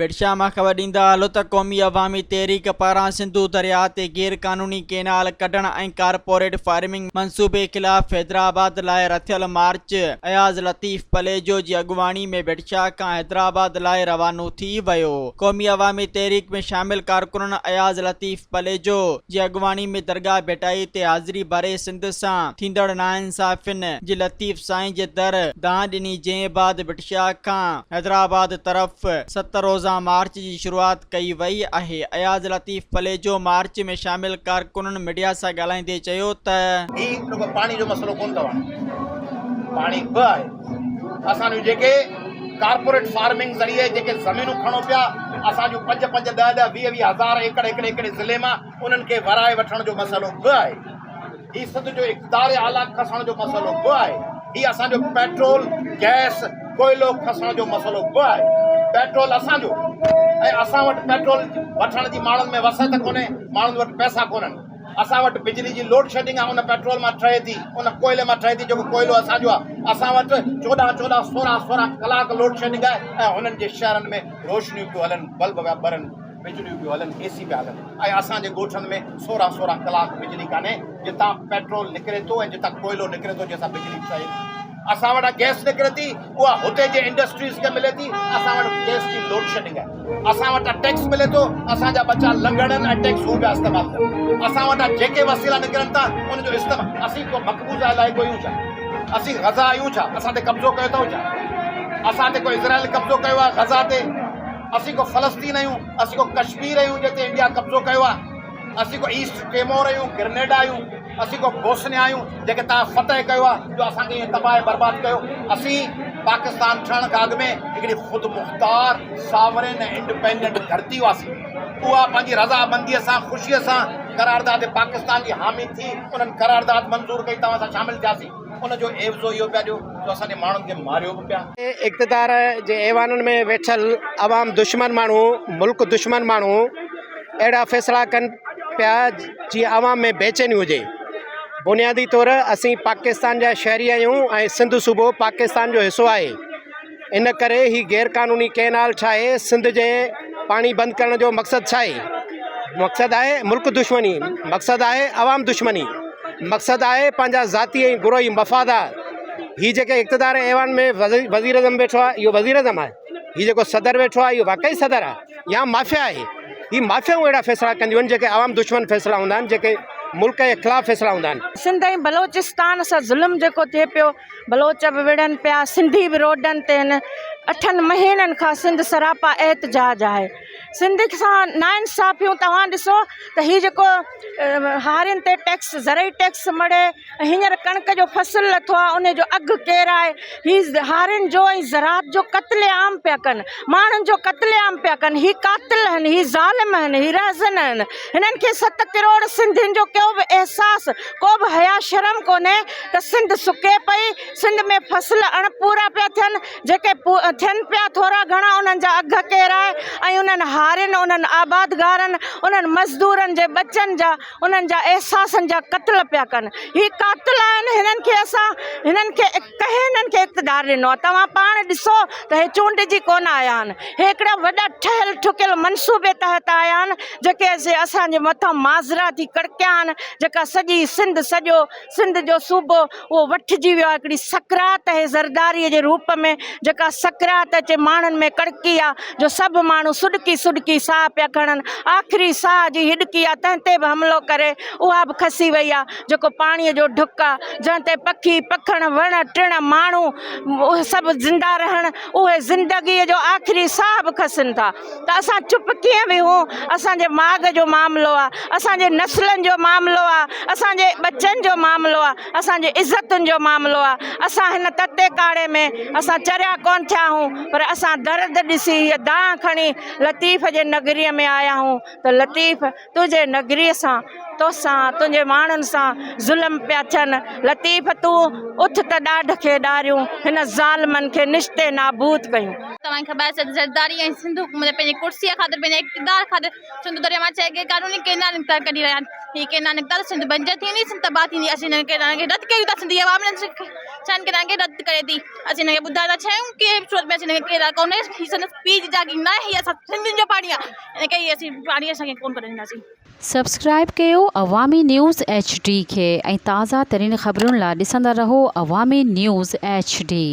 ڀٽ شاهه مان خبر ڏيندا هلو ته قومي عوامي تحريڪ پاران سنڌو درياهه تي غير قانوني ڪينال ڪڍڻ ۽ ڪارپوريٽ فارمنگ منصوبي خلاف حيدرآباد لاء رٿيل مارچ اياز لطيف پليجو جي اڳواڻي ۾ ڀٽ شاهه کان حيدرآباد لاء روانو ٿي ويو. قومي عوامي تحريڪ ۾ شامل ڪارڪنن اياز لطيف پليجو جي اڳواڻي ۾ درگاهه ڀٽائي تي حاضري ڀري سنڌ سان ٿيندڙ ناانصافين جي لطيف سائين جي در دانهن ڏني جنهن بعد ڀٽ شاهه کان حيدرآباد طرف ست روزه مارچ جي شروعات ڪئي وئي آهي. اياز لطيف پليجو مارچ ۾ شامل ڪارڪنن ميڊيا سان ڳالهائيندي چيو ته. هي رڳو پاڻي جو مسئلو ڪونه اٿو هاڻي پاڻي به آهي اسان جون جيڪي ڪارپوريٽ فارمنگ ذريعي جيڪي زمينون کڻو پيا اسان جون پنج پنج ڏهه ڏهه ويهه ويهه هزار ايڪڙ هڪڙي هڪڙي ضلعي مان انهن کي ورائي وٺڻ جو مسئلو به آهي. هي سنڌ جو اقتدار اعليٰ کسڻ جو مسئلو به آهي، هي اسان جو پيٽرول، گئس، ڪوئلو کسڻ جو مسئلو به آهي. پيٽرول اسان جو ۽ اسان وٽ پيٽرول وٺڻ جي ماڻهن ۾ وسعت ڪونهي، ماڻهن وٽ پئسا ڪونهن. اسان وٽ بجلي جي لوڊ شيڊنگ آهي، ان پيٽرول مان ٺهي ٿي، ان ڪوئلي مان ٺهي ٿي جيڪو ڪوئلو اسان جو آهي. اسان وٽ چوڏهن چوڏهن سورهن سورهن ڪلاڪ لوڊ شيڊنگ آهي ۽ هنن جي شهرن ۾ روشنيون پيون هلن، بلب پيا ٻرن. بجليون پيون هلن، اي سي پيا هلن ۽ اسان جي ڳوٺن ۾ سورهن سورهن ڪلاڪ بجلي ڪانهي، جتان پيٽرول نڪري ٿو ۽ جتان ڪوئلو نڪري ٿو جنهن سان بجلي ٺهي ٿي. اسان وٽان گئس نڪري ٿي اها هتي جي انڊسٽريز کي ملي ٿي، اسان وٽ گئس جي لوڊشيڊنگ آهي. اسان وٽان ٽيڪس ملي ٿو، اسان جا ٻچا لنگهڙن ۽ ٽيڪس هو پيا استعمال ڪن. اسان وٽان جيڪي وسيلا نڪرن ٿا ان جو استعمال اسين ڪو مقبوضه علائقو آهيون ڇا؟ اسين غزه آهيون ڇا؟ اسان تي قبضو ڪيو اٿئون ڇا؟ اسان تي ڪو اسرائيل قبضو ڪيو آهي غزه تي؟ اسين ڪو فلسطين آهيون، اسين ڪو ڪشمير آهيون جتي انڊيا قبضو ڪيو آهي، اسين ڪو ايسٽ ٽيمور آهيون، گرنيڊا آهيون، اسين ڪو بوسنيا آهيون جنهن کي توهان فتح ڪيو آهي جو اسان کي ائين تباهه ۽ برباد ڪيو. اسين پاڪستان ٺهڻ کان اڳ ۾ هڪڙي خودمختار، ساورين ۽ انڊپينڊنٽ ڌرتي هئاسين. اها پنهنجي رضامنديء سان خوشيء سان قرارداد پاڪستان جي حامي ٿي، انهن قرارداد منظور ڪئي توهان سان شامل ٿياسين. ان جو عيوضو اهو پيا ڏيو جو اسان جي ماڻهن کي ماريو به پيا. اقتدار جي ايوانن ۾ ويٺل عوام دشمن ماڻهو، ملڪ دشمن ماڻهو اهڙا فيصلا ڪن پيا جيئن عوام ۾ بيچيني هجي. بنيادي طور اسين پاڪستان جا شهري آهيون ۽ سنڌ صوبو پاڪستان جو حصو آهي. ان ڪري هي غير قانوني ڪئنال ٺاهي سنڌ جي پاڻي بند ڪرڻ جو مقصد ڇا آهي؟ مقصد آهي ملڪ دشمني، مقصد آهي عوام دشمني، مقصد آهي پنهنجا ذاتي ۽ گروهي مفاد. هي جيڪي اقتدار ايوان ۾ وزير اعظم ويٺو آهي اهو وزير اعظم آهي، هي جيڪو صدر ويٺو آهي اهو واقعي صدر آهي يا مافيا آهي؟ هي مافيائون اهڙا فيصلا ڪنديون آهن جيڪي عوام دشمن فيصلا هوندا آهن، جيڪي ملڪ جي خلاف فيصلا هوندا آهن. سنڌ ۽ بلوچستان سان ظلم جيڪو ٿئي پيو بلوچ به وڙهن پيا سنڌي به روڊن تي آهن اٺن مهينن کان سنڌ سراپا احتجاج آهي سنڌ سان ناانصافيون توهان ڏسو ته هي جيڪو هارين تي ٽيڪس زرعي ٽيڪس مڙهي هينئر ڪڻڪ جو فصل لٿو آهي ان جو اگهه ڪير آهي هي هارين جو ۽ زراعت جو قتل عام پيا ڪن ماڻهن جو قتل عام پيا ڪن هي قاتل آهن هي ظالم آهن هي رهزن آهن هنن کي ست ڪروڙ سنڌين جو ڪو به احساس ڪو به حيا شرم ڪونهي ته سنڌ سڪي پئي، سنڌ ۾ فصل اڻ پورا پيا ٿين، جيڪي ٿين پيا ٿورا گهڻا انهن جا اگهه ڪيرائي ۽ انهن هارين، انهن آبادگارن، انهن مزدورن جي ٻچن جا انهن جا احساسن جا قتل پيا ڪن. هي قاتل آهن هنن کي اسان هنن کي ڪنهن هنن کي اقتدار ڏنو آهي توهان پاڻ ڏسو ته هي چونڊجي ڪونه آيا آهن هي هڪڙا وڏا ٺهيل ٺڪيل منصوبي تحت آيا آهن جيڪي اسان جي مٿان ماجرا ٿي ڪڙڪيا آهن جيڪا سڄي سنڌ سڄو سنڌ جو صوبو اهو وٺجي ويو آهي هڪڙي سڪرات اهي زرداري جي روپ ۾ جيڪا سڪرات اچي ماڻهن ۾ ڪڙڪي آ جو سڀ ماڻهو سڏڪي سڏڪي ساهه پيا کڻن آخري ساهه جي هڏڪي آ تنهن تي به حملو ڪري اها به کسي وئي آ جيڪو پاڻي جو ڍڪ آ جنهن تي پکي پکڻ وڻ ٽڻ ماڻهو اهي سڀ زنده رهن اهي زندگي جو آخري ساهه به کسن ٿا ته اسان چپ ڪيئن ويهون، اسان جي ماڳ جو معاملو آ، اسان جي نسلن جو معاملو آ، اسان جي ٻچن جو معاملو آ، اسان جي عزتن جو معاملو آ، اسان هن تتي ڪاڙهي ۾ اسان چريا ڪونه ٿيا آهيون پر اسان درد ڏسي هيء دانهن کڻي لطيف جي نگريء ۾ آيا آهيون ته لطيف تنهنجي نگريء سان، توسان، تنهنجي ماڻهن سان ظلم پيا ٿين. لطيف تون اٿ ته ڏاڍ کي ڏاريون، هن ظالمن کي نشتي نابود ڪيون. توهان کي خبر آهي زرداري ۽ سنڌ حڪومت پنهنجي ڪرسي خاطر پنهنجي اقتدار خاطر سنڌ درياء مان چئي غير قانوني ڪينال نڪتا ڪڍي رهيا آهن هي ڪينال نڪتا ته سنڌ بنجر ٿي ويندي سنڌ تباهه ٿيندي اسين هنن ڪينالن کي رد ڪيون ٿا سنڌي عوام ڇا هن ڪينال کي رد ڪري ٿي. اسين هن کي ٻڌائي ٿا چاهيون ڪنهن به صورت ۾ اسين هن کي ڪينال ڪونهي هي سندس پيء جي جاگير ناهي هي اسان سنڌين جو پاڻي آهي ان ڪري هي اسين پاڻي اسان کي ڪونه ڪڍڻ ڏينداسين. سبسڪرائيب ڪيو عوامي نيوز ايڇ ڊي کي ۽ تازه ترين خبرن لا ڏسندا رهو عوامي نيوز ايڇ ڊي.